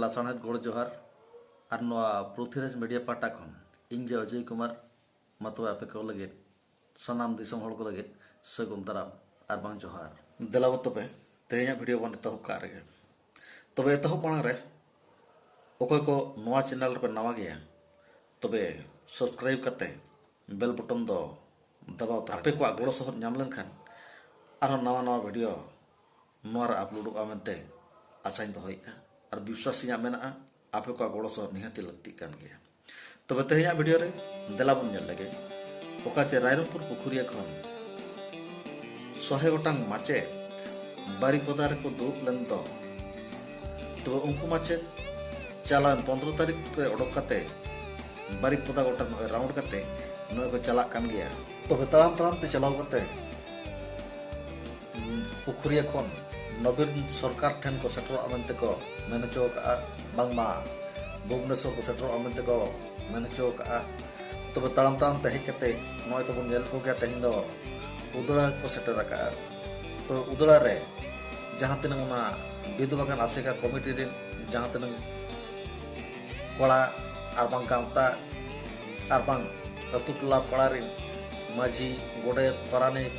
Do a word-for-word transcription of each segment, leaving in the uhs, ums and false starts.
ᱞᱟᱥᱟᱬᱦᱮᱫ ᱜᱚᱲ ᱡᱚᱦᱟᱨ ᱟᱨ ᱱᱚᱣᱟ ᱯᱨᱚᱛᱷᱤᱨᱟᱡᱽ ᱢᱤᱰᱤᱭᱟ ᱯᱟᱦᱴᱟ ᱠᱷᱚᱱ ᱤᱧ ᱜᱮ ᱚᱡᱚᱭ ᱠᱩᱢᱟᱨ᱾ ᱢᱟ ᱛᱚᱵᱮ ᱟᱯᱮ ᱠᱚ ᱞᱟᱹᱜᱤᱫ, ᱥᱟᱱᱟᱢ ᱫᱤᱥᱚᱢ ᱦᱚᱲ ᱠᱚ ᱞᱟᱹᱜᱤᱫ ᱥᱟᱹᱜᱩᱱ ᱫᱟᱨᱟᱢ ᱟᱨ ᱵᱟᱝ ᱡᱚᱦᱟᱨ᱾ ᱫᱮᱞᱟ ᱵᱚ ᱛᱚᱵᱮ ᱛᱮᱦᱮᱧᱟᱜ ᱵᱷᱤᱰᱤᱭᱳ ᱵᱚᱱ ᱮᱛᱚᱦᱚᱵ ᱠᱟᱜ ᱨᱮᱜᱮ᱾ ᱛᱚᱵᱮ ᱮᱛᱚᱦᱚᱵ ᱢᱟᱲᱟᱝ ᱨᱮ ᱚᱠᱚᱭ ᱠᱚ ᱱᱚᱣᱟ ᱪᱮᱱᱮᱞ ᱨᱮᱯᱮ ᱱᱟᱣᱟ ᱜᱮᱭᱟ, ᱛᱚᱵᱮ ᱥᱟᱵᱥᱠᱨᱟᱭᱤᱵ ᱠᱟᱛᱮ ᱵᱮᱞ ᱵᱚᱴᱚᱱ ᱫᱚ ᱫᱟᱵᱟᱣ ᱛᱟᱦᱮᱸ᱾ ᱟᱯᱮ ᱠᱚᱣᱟᱜ ᱜᱚᱲᱚ ᱥᱚᱦᱚᱫ ᱧᱟᱢ ᱞᱮᱱᱠᱷᱟᱱ ᱟᱨᱦᱚᱸ ᱱᱟᱣᱟ ᱱᱟᱣᱟ ᱵᱷᱤᱰᱤᱭᱳ ᱱᱚᱣᱟ ᱨᱮ ᱟᱯᱞᱳᱰᱚᱜᱼᱟ ᱢᱮᱱᱛᱮ ᱟᱥᱟᱧ ᱫᱚᱦᱚᱭᱮᱫᱼᱟ᱾ ᱟᱨ ᱵᱤᱥᱣᱟᱥ ᱤᱧᱟᱹᱜ ᱢᱮᱱᱟᱜᱼᱟ, ᱟᱯᱮ ᱠᱚᱣᱟᱜ ᱜᱚᱲᱚ ᱥᱚᱦᱚᱫ ᱱᱤᱦᱟᱹᱛᱤ ᱞᱟᱹᱠᱛᱤᱜ ᱠᱟᱱ ᱜᱮᱭᱟ᱾ ᱛᱚᱵᱮ ᱛᱮᱦᱮᱧᱟᱜ ᱵᱷᱤᱰᱤᱭᱳ ᱨᱮ ᱫᱮᱞᱟ ᱵᱚᱱ ᱧᱮᱞ ᱞᱮᱜᱮ, ᱚᱠᱟ ᱪᱮ ᱨᱟᱭᱨᱚᱝᱯᱩᱨ ᱯᱩᱠᱷᱩᱨᱤᱭᱟᱹ ᱠᱷᱚᱱ ᱥᱚᱦᱮ ᱜᱚᱴᱟᱝ ᱢᱟᱪᱮᱫ ᱵᱟᱨᱤᱯᱚᱫᱟ ᱨᱮᱠᱚ ᱫᱩᱲᱩᱵ ᱞᱮᱱ ᱫᱚ᱾ ᱛᱚᱵᱮ ᱩᱱᱠᱩ ᱢᱟᱪᱮᱫ ᱪᱟᱞᱟᱣᱮᱱ ᱯᱚᱱᱫᱽᱨᱚ ᱛᱟᱹᱨᱤᱠᱷ ᱨᱮ ᱚᱰᱚᱠ ᱠᱟᱛᱮ ᱵᱟᱨᱤᱯᱚᱫᱟ ᱜᱚᱴᱟ ᱱᱚᱜᱼᱚᱭ ᱨᱟᱣᱩᱱᱰ ᱠᱟᱛᱮ ᱱᱚᱜᱼᱚᱭ ᱠᱚ ᱪᱟᱞᱟᱜ ᱠᱟᱱ ᱜᱮᱭᱟ᱾ ᱛᱚᱵᱮ ᱛᱟᱲᱟᱢ ᱛᱟᱲᱟᱢ ᱛᱮ ᱪᱟᱞᱟᱣ ᱠᱟᱛᱮ ᱯᱩᱠᱷᱩᱨᱤᱭᱟᱹ ᱠᱷᱚᱱ ᱱᱚᱵᱤᱱ ᱥᱚᱨᱠᱟᱨ ᱴᱷᱮᱱ ᱠᱚ ᱥᱮᱴᱮᱨᱚᱜᱼᱟ ᱢᱮᱱᱛᱮ ᱠᱚ ᱢᱮᱱ ᱦᱚᱪᱚ ᱟᱠᱟᱫᱼᱟ, ᱵᱟᱝᱢᱟ ᱵᱷᱩᱵᱽᱱᱮᱥᱚᱨ ᱠᱚ ᱥᱮᱴᱮᱨᱚᱜᱼᱟ ᱢᱮᱱᱛᱮ ᱠᱚ ᱢᱮᱱ ᱦᱚᱪᱚ ᱟᱠᱟᱫᱼᱟ᱾ ᱛᱚᱵᱮ ᱛᱟᱲᱟᱢ ᱛᱟᱲᱟᱢ ᱛᱮ ᱦᱮᱡ ᱠᱟᱛᱮ ᱱᱚᱜᱼᱚᱭ ᱛᱟᱵᱚᱱ ᱧᱮᱞ ᱠᱚᱜᱮᱭᱟ, ᱛᱮᱦᱮᱧ ᱫᱚ ᱩᱫᱽᱲᱟ ᱠᱚ ᱥᱮᱴᱮᱨ ᱟᱠᱟᱫᱼᱟ᱾ ᱛᱚ ᱩᱫᱽᱲᱟ ᱨᱮ ᱡᱟᱦᱟᱸ ᱛᱤᱱᱟᱹᱜ ᱚᱱᱟ ᱵᱤᱫᱩ ᱵᱟᱜᱟᱱ ᱟᱥᱮᱠᱟ ᱠᱚᱢᱤᱴᱤ ᱨᱮᱱ ᱡᱟᱦᱟᱸ ᱛᱤᱱᱟᱹᱜ ᱠᱚᱲᱟ ᱟᱨ ᱵᱟᱝ ᱜᱟᱶᱛᱟ ᱟᱨ ᱵᱟᱝ ᱟᱹᱛᱩ ᱴᱚᱞᱟ ᱯᱟᱲᱟ ᱨᱮᱱ ᱢᱟᱹᱡᱷᱤ, ᱜᱚᱰᱮᱛ, ᱯᱟᱨᱟᱱᱤᱠ,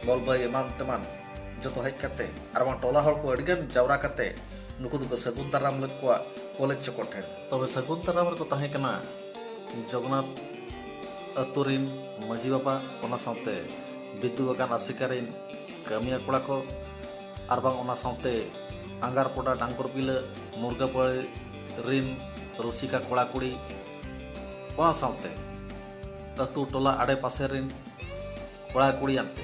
ᱵᱚᱞᱵᱟᱹᱭ ᱮᱢᱟᱱ ᱛᱮᱢᱟᱱ ᱡᱚᱛᱚ ᱦᱮᱡ ᱠᱟᱛᱮ ᱟᱨ ᱵᱟᱝ ᱴᱚᱞᱟ ᱦᱚᱲ ᱠᱚ ᱟᱹᱰᱤᱜᱟᱱ ᱡᱟᱣᱨᱟ ᱠᱟᱛᱮ ᱱᱩᱠᱩ ᱫᱚᱠᱚ ᱥᱟᱹᱜᱩᱱ ᱫᱟᱨᱟᱢ ᱞᱮᱫ ᱠᱚᱣᱟ ᱠᱚᱞᱮᱡᱽ ᱪᱚᱠᱚ ᱴᱷᱮᱱ᱾ ᱛᱚᱵᱮ ᱥᱟᱹᱜᱩᱱ ᱫᱟᱨᱟᱢ ᱨᱮᱠᱚ ᱛᱟᱦᱮᱸ ᱠᱟᱱᱟ ᱡᱚᱜᱚᱱᱱᱟᱛᱷ ᱟᱹᱛᱩ ᱨᱮᱱ ᱢᱟᱹᱡᱷᱤ ᱵᱟᱵᱟ, ᱚᱱᱟ ᱥᱟᱶᱛᱮ ᱵᱤᱫᱩ ᱵᱟᱜᱟᱱ ᱟᱥᱮᱠᱟ ᱨᱮᱱ ᱠᱟᱹᱢᱤᱭᱟᱹ ᱠᱚᱲᱟ ᱠᱚ, ᱟᱨ ᱵᱟᱝ ᱚᱱᱟ ᱥᱟᱶᱛᱮ ᱟᱸᱜᱟᱨᱯᱚᱰᱟ, ᱰᱟᱝᱜᱚᱨᱵᱤᱞᱟᱹ, ᱢᱩᱨᱜᱟᱯᱟᱹᱲᱤ ᱨᱤᱱ ᱨᱩᱥᱤᱠᱟ ᱠᱚᱲᱟ ᱠᱩᱲᱤ, ᱚᱱᱟ ᱥᱟᱶᱛᱮ ᱟᱹᱛᱩ ᱴᱚᱞᱟ ᱟᱲᱮ ᱯᱟᱥᱮ ᱨᱤᱱ ᱠᱚᱲᱟ ᱠᱩᱲᱤ ᱟᱱᱛᱮ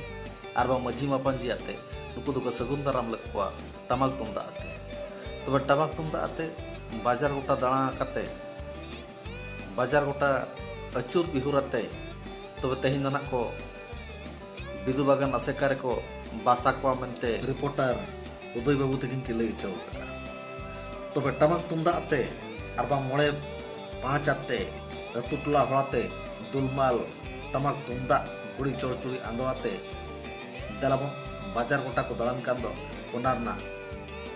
ᱟᱨ ᱵᱟᱝ ᱢᱟᱹᱡᱷᱤ ᱢᱟᱯᱟᱧᱡᱤ ᱟᱛᱮ ᱱᱩᱠᱩ ᱫᱚᱠᱚ ᱥᱟᱹᱜᱩᱱ ᱫᱟᱨᱟᱢ ᱞᱮᱫ ᱠᱚᱣᱟ ᱴᱟᱢᱟᱠ ᱛᱩᱢᱫᱟᱜ ᱟᱛᱮ᱾ ᱛᱚᱵᱮ ᱴᱟᱢᱟᱠ ᱛᱩᱢᱫᱟᱜ ᱟᱛᱮ ᱵᱟᱡᱟᱨ ᱜᱚᱴᱟ ᱫᱟᱬᱟ ᱠᱟᱛᱮ, ᱵᱟᱡᱟᱨ ᱜᱚᱴᱟ ᱟᱹᱪᱩᱨ ᱵᱤᱦᱩᱨ ᱟᱛᱮ, ᱛᱚᱵᱮ ᱛᱮᱦᱮᱧ ᱫᱚ ᱱᱟᱜ ᱠᱚ ᱵᱤᱫᱩ ᱵᱟᱜᱟᱱ ᱟᱥᱮᱠᱟ ᱨᱮᱠᱚ ᱵᱟᱥᱟ ᱠᱚᱣᱟ ᱢᱮᱱᱛᱮ ᱨᱤᱯᱳᱨᱴᱟᱨ ᱩᱫᱚᱭ ᱵᱟᱹᱵᱩ ᱛᱟᱹᱠᱤᱱ ᱠᱤᱱ ᱞᱟᱹᱭ ᱦᱚᱪᱚ ᱟᱠᱟᱫᱼᱟ᱾ ᱛᱚᱵᱮ ᱴᱟᱢᱟᱠ ᱛᱩᱢᱫᱟᱜ ᱟᱛᱮ ᱟᱨ ᱵᱟᱝ ᱢᱚᱬᱮ ᱯᱟᱸᱪ ᱟᱛᱮ, ᱟᱹᱛᱩ ᱴᱚᱞᱟ ᱦᱚᱲ ᱟᱛᱮ, ᱫᱩᱞᱢᱟᱞ ᱴᱟᱢᱟᱠ ᱛᱩᱢᱫᱟᱜ ᱜᱷᱩᱲᱤ ᱪᱚᱲᱪᱩᱲᱤ ᱟᱸᱫᱳᱲ ᱟᱛᱮ ᱫᱮᱞᱟ ᱵᱚᱱ ᱵᱟᱡᱟᱨ ᱜᱚᱴᱟ ᱠᱚ ᱫᱟᱬᱟᱱ ᱠᱟᱱ ᱫᱚ, ᱚᱱᱟ ᱨᱮᱱᱟᱜ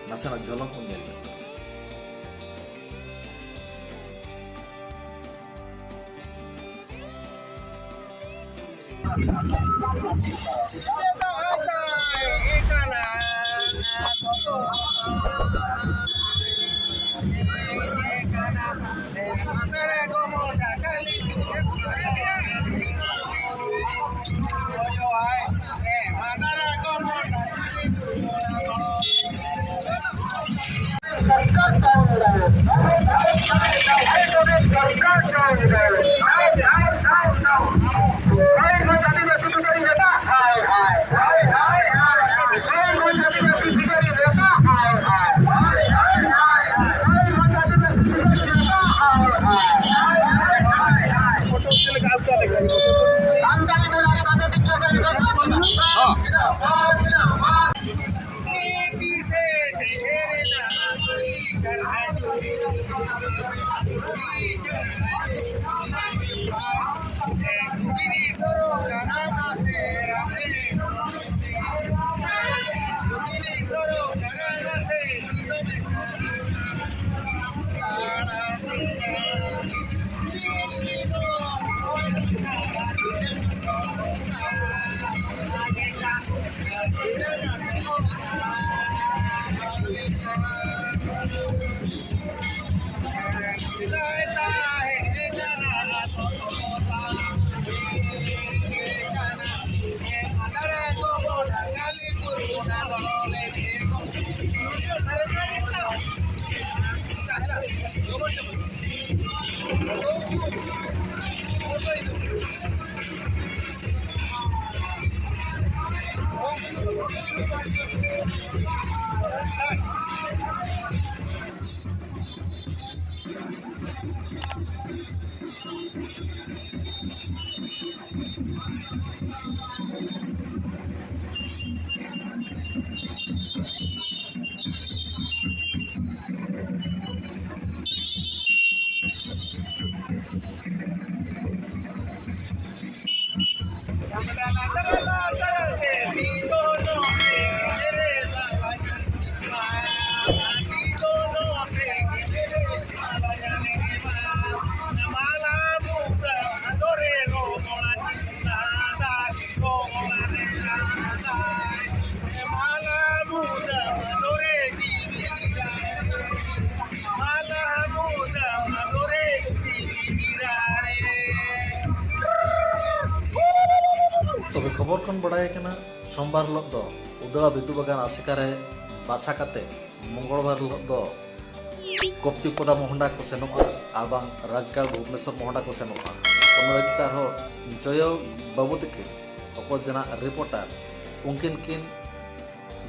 ᱱᱟᱥᱮᱱᱟᱜ ᱡᱷᱚᱞᱚᱠ ᱵᱚᱱ ᱧᱮᱞ ᱧᱚᱜ ᱠᱟᱜᱼᱟ᱾ ᱠᱷᱚᱵᱚᱨ ᱠᱷᱚᱱ ᱵᱟᱰᱟᱭ ᱠᱟᱱᱟ, ᱥᱳᱢᱵᱟᱨ ᱦᱤᱞᱳᱜ ᱫᱚ ᱩᱫᱟᱹᱲᱟ ᱵᱤᱫᱩ ᱵᱟᱜᱟᱱ ᱟᱥᱮᱠᱟ ᱨᱮ ᱵᱟᱥᱟ ᱠᱟᱛᱮ ᱢᱚᱝᱜᱚᱞᱵᱟᱨ ᱦᱤᱞᱳᱜ ᱫᱚ ᱠᱚᱯᱛᱤᱯᱚᱫᱟ ᱢᱚᱦᱚᱰᱟ ᱠᱚ ᱥᱮᱱᱚᱜᱼᱟ ᱟᱨ ᱵᱟᱝ ᱨᱟᱡᱽᱜᱟᱲ ᱵᱷᱩᱵᱽᱱᱮᱥᱚᱨ ᱢᱚᱦᱚᱰᱟ ᱠᱚ ᱥᱮᱱᱚᱜᱼᱟ᱾ ᱚᱱᱟ ᱞᱟᱹᱜᱤᱫ ᱛᱮ ᱟᱨᱦᱚᱸ ᱡᱚᱭᱚ ᱵᱟᱹᱵᱩ ᱛᱟᱹᱠᱤᱱ, ᱚᱠᱚᱭ ᱫᱚ ᱱᱟᱜ ᱨᱤᱯᱳᱨᱴᱟᱨ, ᱩᱱᱠᱤᱱ ᱠᱤᱱ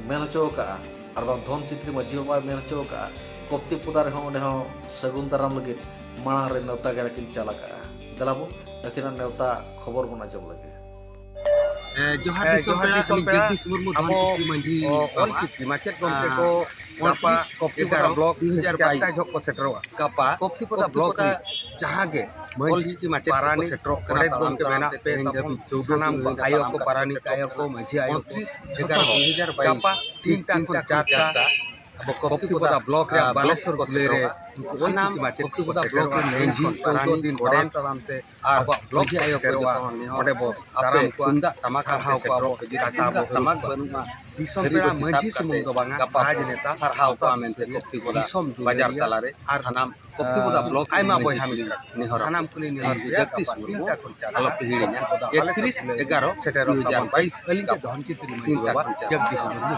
ᱢᱮᱱ ᱦᱚᱪᱚ ᱟᱠᱟᱫᱼᱟ ᱟᱨ ᱵᱟᱝ ᱫᱷᱚᱱ ᱪᱤᱛᱨᱤ ᱢᱟᱹᱡᱷᱤ ᱵᱟᱵᱟᱭ ᱢᱮᱱ ᱦᱚᱪᱚ ᱟᱠᱟᱫᱼᱟ, ᱠᱚᱯᱛᱤᱯᱚᱫᱟ ᱨᱮᱦᱚᱸ ᱚᱸᱰᱮ ᱦᱚᱸ ᱥᱟᱹᱜᱩᱱ ᱫᱟᱨᱟᱢ ᱞᱟᱹᱜᱤᱫ ᱢᱟᱲᱟᱝ ᱨᱮ ᱱᱮᱣᱛᱟ ᱜᱮ ᱠᱤᱱ ᱪᱟᱞ ᱟᱠᱟᱫᱼᱟ᱾ ᱫᱮᱞᱟ ᱵᱚᱱ ᱟᱹᱠᱤᱱᱟᱜ ᱱᱮᱣᱛᱟ ᱠᱷᱚᱵᱚᱨ ᱵᱚᱱ ᱟᱸᱡᱚᱢ ᱞᱮᱜᱮ᱾ ᱮ, ᱡᱚᱦᱟᱨ ᱮ, ᱫᱤᱥᱚᱢ ᱡᱚᱦᱟᱨ ᱯᱮᱲᱟ, ᱫᱤᱥᱚᱢ ᱟᱹᱞᱤᱧ ᱯᱮᱲᱟ᱾ ᱡᱚᱜᱽᱫᱤᱥ ᱢᱩᱨᱢᱩ, ᱟᱵᱚ, ᱫᱷᱚᱱᱪᱤᱛᱨᱤ ᱢᱟᱹᱡᱷᱤ ᱚ, ᱵᱟᱵᱟ᱾ ᱚᱞᱪᱤᱠᱤ ᱢᱟᱪᱮᱫ ᱜᱚᱢᱠᱮ ᱟ, ᱠᱚ ᱩᱱᱛᱨᱤᱥ ᱜᱟᱯᱟ ᱮᱜᱟᱨᱚ ᱠᱚᱯᱛᱤᱯᱚᱫᱟ ᱫᱩ ᱦᱟᱡᱟᱨ ᱵᱟᱭᱤᱥ ᱵᱞᱚᱠ ᱨᱮ ᱜᱟᱯᱟ ᱪᱟᱨᱴᱟ ᱡᱚᱦᱚᱜ ᱠᱚ ᱥᱮᱴᱮᱨᱚᱜᱼᱟ᱾ ᱠᱚᱯᱛᱤᱯᱚᱫᱟ ᱠᱚᱯᱛᱤᱯᱚᱫᱟ ᱵᱞᱚᱠ ᱨᱮ ᱡᱟᱦᱟᱸ ᱜᱮ ᱢᱟᱹᱡᱷᱤ ᱚᱞᱪᱤᱠᱤ ᱢᱟᱪᱮᱫ ᱠᱚ ᱯᱟᱨᱟᱱᱤᱠ ᱥᱮᱴᱮᱨᱚᱜ ᱠᱟᱱᱟ ᱯᱟᱨᱟᱱᱤᱠ ᱛᱟᱲᱟᱢ ᱜᱚᱢᱠᱮ ᱛᱟᱲᱟᱢ ᱢᱮᱱᱟᱜ ᱛᱮ ᱯᱮ, ᱛᱮᱦᱮᱧ ᱛᱟᱵᱚᱱ ᱫᱷᱟᱹᱵᱤᱡ ᱪᱳᱣᱫᱚ ᱥᱟᱱᱟᱢ ᱫᱤᱱ ᱦᱩᱭ ᱟᱭᱳ ᱠᱟᱱᱟ ᱠᱚ, ᱯᱟᱨᱟᱱᱤᱠ ᱟᱭᱳ ᱠᱚ, ᱢᱟᱹᱡᱷᱤ ᱟᱭᱳ ᱠᱚ, ᱩᱱᱛᱨᱤᱥ ᱡᱷᱚᱛᱚ ᱡᱷᱚᱛᱚ ᱦᱚᱲ ᱫᱩ ᱦᱟᱡᱟᱨ ᱵᱟᱭᱤᱥ ᱜᱟᱯᱟ ᱛᱤᱱ ᱛᱤᱱᱴᱟ ᱠᱷᱚᱱ ᱠᱷᱚᱱ ᱪᱟᱨᱴᱟ ᱪᱟᱨᱴᱟ ᱟᱵᱚ ᱠᱚᱯᱛᱤᱯᱚᱫᱟ ᱵᱞᱚᱠ ᱨᱮ ᱟᱨ ᱵᱟᱞᱮᱥᱚᱨ ᱠᱚ ᱠᱩᱞᱟᱹᱭ ᱨᱮ ᱥᱮᱴᱮᱨᱚᱜᱼᱟ᱾ ᱩᱱᱠᱩ ᱥᱟᱱᱟᱢ ᱚᱞᱪᱤᱠᱤ ᱢᱟᱪᱮᱫ ᱠᱚ ᱠᱚᱯᱛᱤᱯᱚᱫᱟ ᱵᱞᱚᱠ ᱥᱮᱴᱮᱨᱚᱜᱼᱟ᱾ ᱨᱮᱱ ᱢᱟᱹᱡᱷᱤ ᱢᱟᱹᱡᱷᱤ ᱠᱚ ᱛᱟᱲᱟᱢ ᱛᱟᱲᱟᱢ ᱛᱮ ᱟᱨ ᱟᱵᱚᱣᱟᱜ ᱵᱞᱚᱠ ᱢᱟᱹᱡᱷᱤ ᱠᱚ ᱟᱭᱳ ᱠᱚ ᱥᱮᱴᱮᱨᱚᱜᱼᱟ᱾ ᱡᱚᱛᱚ ᱦᱚᱲ ᱱᱮᱦᱚᱨ ᱚᱸᱰᱮ ᱵᱚ ᱟᱯᱮ ᱫᱟᱨᱟᱢ ᱠᱚᱣᱟ᱾ ᱛᱩᱢᱫᱟᱜ ᱴᱟᱢᱟᱠ ᱥᱟᱨᱦᱟᱣ ᱟᱛᱮ ᱠᱚᱣᱟ ᱵᱚ᱾ ᱥᱮᱴᱮᱨᱚᱜ ᱯᱮ᱾ ᱡᱩᱫᱤ ᱴᱟᱴᱟ ᱛᱩᱢᱫᱟᱜ ᱵᱚ ᱴᱟᱢᱟᱠ ᱦᱩᱭᱩᱜ ᱵᱟᱹᱱᱩᱜᱼᱟ, ᱛᱷᱟᱹᱨᱤ ᱫᱷᱟᱹᱨᱤ ᱵᱟᱹᱴᱤ ᱵᱟᱹᱴᱤ ᱥᱟᱵ ᱥᱟᱵ ᱠᱟᱛᱮ ᱠᱟᱛᱮ ᱜᱟᱯᱟ ᱵᱚ ᱜᱟᱯᱟ ᱥᱟᱨᱦᱟᱣ ᱥᱟᱶᱛᱟ ᱠᱚᱣᱟ ᱢᱮᱱᱛᱮ ᱥᱩᱥᱟᱹᱨᱤᱭᱟᱹ ᱠᱚᱯᱛᱤᱯᱚᱫᱟ ᱫᱤᱥᱚᱢ ᱵᱟᱡᱟᱨ ᱫᱩᱞᱟᱹᱲᱤᱭᱟᱹ ᱛᱟᱞᱟᱨᱮ ᱟᱨ ᱥᱟᱱᱟᱢ ᱠᱚᱯᱛᱤᱯᱚᱫᱟ ᱵᱞᱚᱠ ᱟᱭᱢᱟ ᱨᱮᱱ ᱵᱚᱭᱦᱟ ᱢᱤᱥᱨᱟ ᱱᱮᱦᱚᱨ ᱥᱟᱱᱟᱢ ᱟᱯᱮ᱾ ᱠᱚᱞᱤᱧ ᱱᱮᱦᱚᱨ ᱤᱧ ᱯᱮᱭᱟ, ᱡᱚᱜᱫᱤᱥ ᱜᱟᱯᱟ ᱢᱩᱨᱢᱩ, ᱛᱤᱱᱴᱟ ᱠᱷᱚᱱ ᱪᱟᱨᱴᱟ ᱟᱞᱚᱯᱮ ᱦᱤᱲᱤᱧᱟ, ᱠᱚᱯᱛᱤᱯᱚᱫᱟ ᱟᱞᱮ ᱮᱠᱛᱨᱤᱥ ᱥᱩᱥᱟᱹᱨᱤᱭᱟᱹ ᱮᱜᱟᱨᱚ ᱥᱮᱴᱮᱨᱚᱜ ᱫᱩ ᱦᱟᱡᱟᱨ ᱵᱟᱭᱤᱥ ᱛᱟᱵᱚᱱ᱾ ᱟᱹᱞᱤᱧ ᱜᱮ ᱜᱟᱯᱟ ᱫᱷᱚᱱᱪᱤᱛᱨᱤ ᱢᱟᱹᱡᱷᱤ ᱛᱤᱱᱴᱟ ᱵᱟᱵᱟ, ᱠᱷᱚᱱ ᱪᱟᱨᱴᱟ ᱡᱚᱜᱫᱤᱥ ᱢᱩᱨᱢᱩ᱾